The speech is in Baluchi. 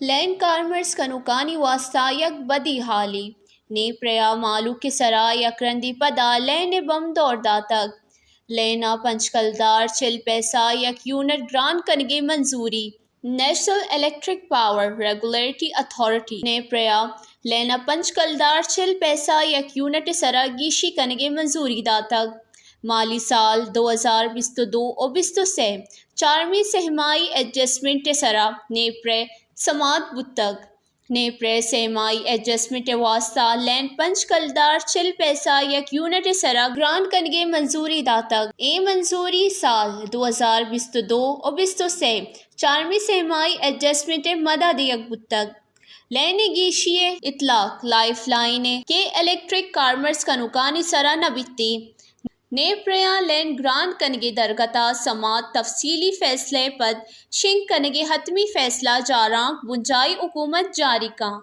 لین کارمرز کنوکانی واستہ یک بدی حالی۔ نیپریا مالوک ءِ سرا یک رندی پدا لین ءِ بم دور داتگ۔ لین ءَ پنچ کلدار چل پیسہ یک یونٹ گران کنگ ءِ منظوری۔ National electric power regulatory authority, نیپریا، لین ءَ پنچ کلدار چل پیسہ یک یونٹ ءِ سرا گیشی کنگ ءِ منظوری داتگ۔ مالی سال دو ہزار بیست و دو و بیست و سے چارمی سہ ماہی ایڈجسٹمنٹ ءِ سرا نیپرے سماعت بوتگ۔ نیپرے سہ ماہی ایڈجسٹمنٹ ءِ واستہ لین پنچ کلدار چل پیسہ یک یونٹ ءِ سرا گران کنگ ءِ منظوری داتگ۔ اے منظوری سال دو ہزار بیست و دو و بیست و سے چارمی سہ ماہی ایڈجسٹمنٹ ءِ مدا دیگ بوتگ۔ لین ءِ گیشی ءِ اطلاق لائف لائن ءِ کے الیکٹرک کارمرز کنوکانی سرا نہ بیتی۔ نیپریاں لین گران کنگ ءِ درگت ءَ سماعت تفصیلی فیصلہ ءِ پد شنگ کنگ ءِ حتمی فیصلہ جارانک بنجاہی حکومت جاری کن۔